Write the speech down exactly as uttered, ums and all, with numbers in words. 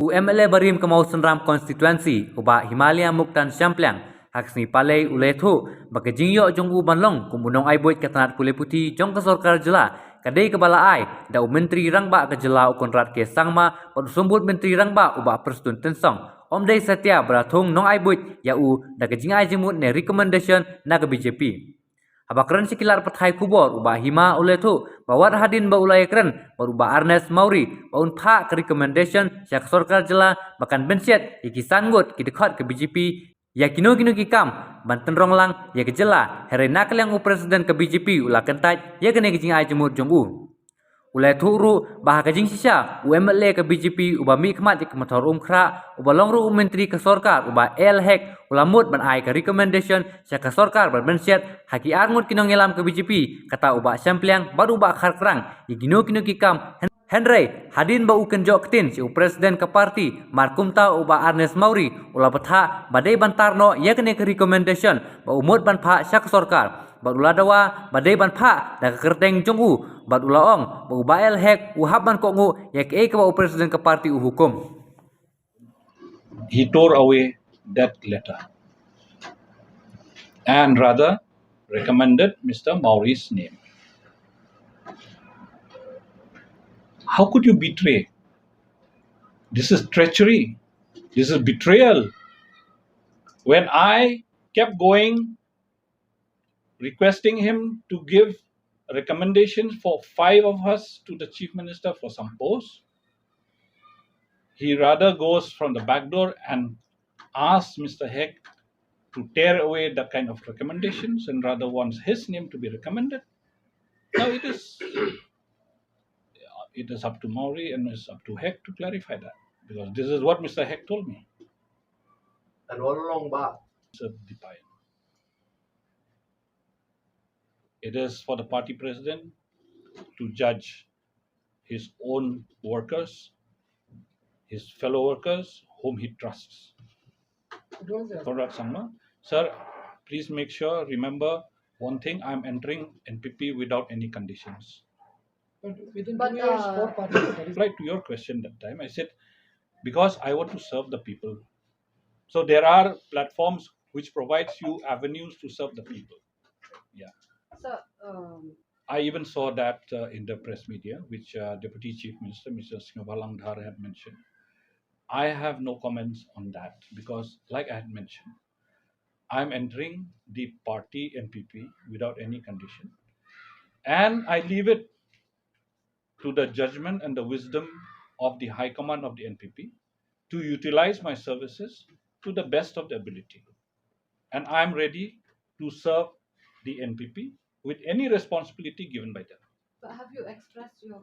U M L A barim ka Mawsynram constituency, u Bah Himalia Muktan Shyampliang, ha ka sngi Palei u la ïathuh ba ka jingïoh jong u ban long kum u nongai buit ka tnat pule puthi jong ka sorkar jylla ka dei kaba la ai da u Myntri Rangbah ka jylla u Conrad K Sangma bad u Symbud Myntri Rangbah u Bah Prestone Tynsong. Ym dei satia ba la thung nongai buit ïa u da ka jingai jingmut ne recommendation na ka B J P. Haba kren sha ki lad pathai khubor, u Bah Hima u la ïathuh ba wat hadien ba u la ïakren bad u Bah Ernest Mawrie ba un phah ka recommendation sha ka sorkar jylla ba kan bynshet ïa ki san ngut ki dkhot ka B J P ïa kino kino ki kam ban tynrong lang ïa ka jylla, hynrei na ka liang u president ka B J P u la kyntait ïa kane ka jingai jingmut jong u. U la ïathuh ruh ba ha ka jingshisha u M L A ka B J P uba mihkhmat ïa ka Mathar Umkhrah, uba long ruh u myntri ka sorkar, u Bah A L Hek, u la mut ban ai ka recommendation sha ka sorkar ban bynshet ha ki ar ngut ki nongïalam ka B J P, kata u Bah Shyampliang bad u Bah Kharkrang, ïa kino kino ki kam. Hynrei hadien ba u kynjoh ktien sha u president ka party, mar kumta u Bah Ernest Mawrie u la bthah ba dei ban tar noh ïa kane ka recommendation ba u mut ban phah sha ka sorkar. Bad u la dawa ba dei ban phah da ka kyrteng jong u, bad u la ong ba u Bah A L Hek u hap ban kohnguh ïa kaei kaba u president ka party u hukum. He tore away that letter and rather recommended Mister Mawrie's name. How could you betray? This is treachery. This is betrayal. When I kept going requesting him to give recommendations for five of us to the chief minister for some post. He rather goes from the back door and asks Mister Hek to tear away that kind of recommendations and rather wants his name to be recommended. Now it is it is up to Mawrie and it's up to Hek to clarify that, because this is what Mister Hek told me. And all along ba. It is for the party president to judge his own workers, his fellow workers whom he trusts. Conrad Sangma, sir, please make sure, remember one thing, I'm entering N P P without any conditions. But within But, two years, uh, four parties, that is Reply to your question that time, I said, because I want to serve the people. So there are platforms which provides you avenues to serve the people. Yeah. So, um, I even saw that, uh, in the press media, which, uh, Deputy Chief Minister, Mister Singh Balang Dhar had mentioned. I have no comments on that because, like I had mentioned, I'm entering the party N P P without any condition. And I leave it to the judgment and the wisdom of the High Command of the N P P to utilize my services to the best of the ability. And I'm ready to serve the N P P with any responsibility given by them. But have you expressed your